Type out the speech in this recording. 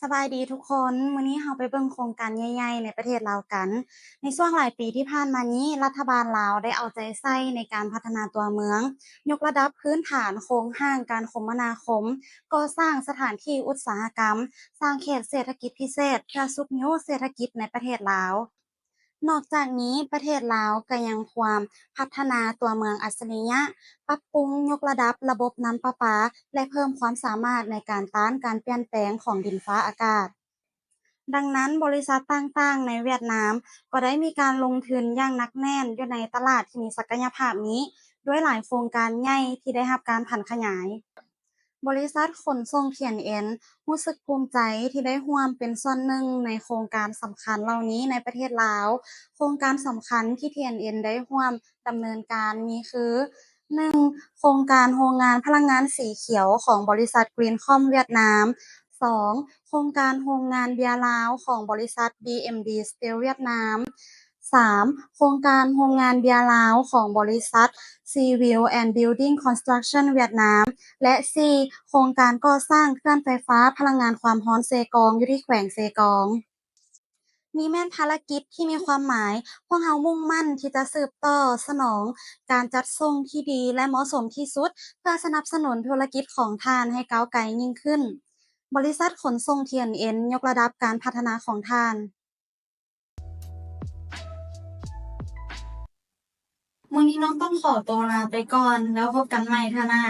ສະບາຍດີທຸກຄົນ, ມື້ນີ້ເຮົາໄປເບິ່ງໂຄງການໃຫຍ່ໆໃນປະເທດລາວກັນ. ໃນຊ່ວງຫຼາຍປີທີ່ຜ່ານມານີ້, ລັດຖະບານລາວໄດ້ເອົາໃຈໃສ່ໃນການພັດທະນາຕົວເມືອງ, ຍົກລະດັບພື້ນຖານໂຄງຮ່າງການຄົມມະນາຄົມ, ກໍ່ສ້າງສະຖານທີ່ອຸດສາຫະກຳ, ສ້າງເຂດເສດຖະກິດພິເສດ ເພື່ອຊຸກຍູ້ເສດຖະກິດໃນປະເທດລາວ. ນອກຈາກນີ້, ປະເທດລາວກໍຍັງພວມພັດທະນາຕົວເມືອງອັດສະລິຍະ, ປັບປຸງຍົກລະດັບລະບົບນ້ຳປະປາ ແລະ ເພີ່ມຄວາມສາມາດໃນການຕ້ານການປ່ຽນແປງຂອງດິນຟ້າອາກາດ. ດັ່ງນັ້ນ, ບໍລິສັດຕ່າງໆໃນຫວຽດນາມກໍໄດ້ມີການລົງທຶນຢ່າງໜັກແໜ້ນຢູ່ໃນຕະຫຼາດທີ່ມີສັກກະຍະພາບນີ້, ດ້ວຍຫຼາຍໂຄງການໃຫຍ່ທີ່ໄດ້ຮັບການຜັນຂະຫຍາຍ. ບໍລິສັດຂົນສົ່ງ ທີເອັນເອັນ ຮູ້ສຶກພູມໃຈທີ່ໄດ້ຮ່ວມເປັນສ່ວນໜຶ່ງໃນໂຄງການສຳຄັນເຫຼົ່ານີ້ໃນປະເທດລາວ. ໂຄງການສຳຄັນທີ່ ທີເອັນເອັນ ໄດ້ຮ່ວມດຳເນີນການມີຄື ໜຶ່ງ ໂຄງການໂຮງງານພະລັງງານສີຂຽວຂອງບໍລິສັດ Greencom ຫວຽດນາມ, ສອງ ໂຄງການໂຮງງານເບຍລາວຂອງບໍລິສັດ BMD Steel ຫວຽດນາມ, ສາມ ໂຄງການໂຮງງານເບຍລາວຂອງບໍລິສັດ Seaview and Building Construction ຫວຽດນາມ ແລະ ສີ່ ໂຄງການກໍ່ສ້າງເຂື່ອນໄຟຟ້າພະລັງງານຄວາມຮ້ອນເຊກອງ ຢູ່ທີ່ແຂວງເຊກອງ. ນີ້ແມ່ນພາລະກິດທີ່ມີຄວາມໝາຍ. ພວກເຮົາມຸ່ງໝັ້ນທີ່ຈະສືບຕໍ່ສະໜອງການຈັດສົ່ງທີ່ດີ ແລະ ເໝາະສົມທີ່ສຸດ ເພື່ອສະໜັບສະໜູນທຸລະກິດຂອງທ່ານໃຫ້ກ້າວໄກຍິ່ງຂຶ້ນ. ບໍລິສັດຂົນສົ່ງ ທີເອັນເອັນ ຍົກລະດັບການພັດທະນາຂອງທ່ານ. ມື້ນີ້ນ້ອງຕ້ອງຂໍຕົວລາໄປກ່ອນ, ແລ້ວພົບກັນໃໝ່ເທື່ອໜ້າ.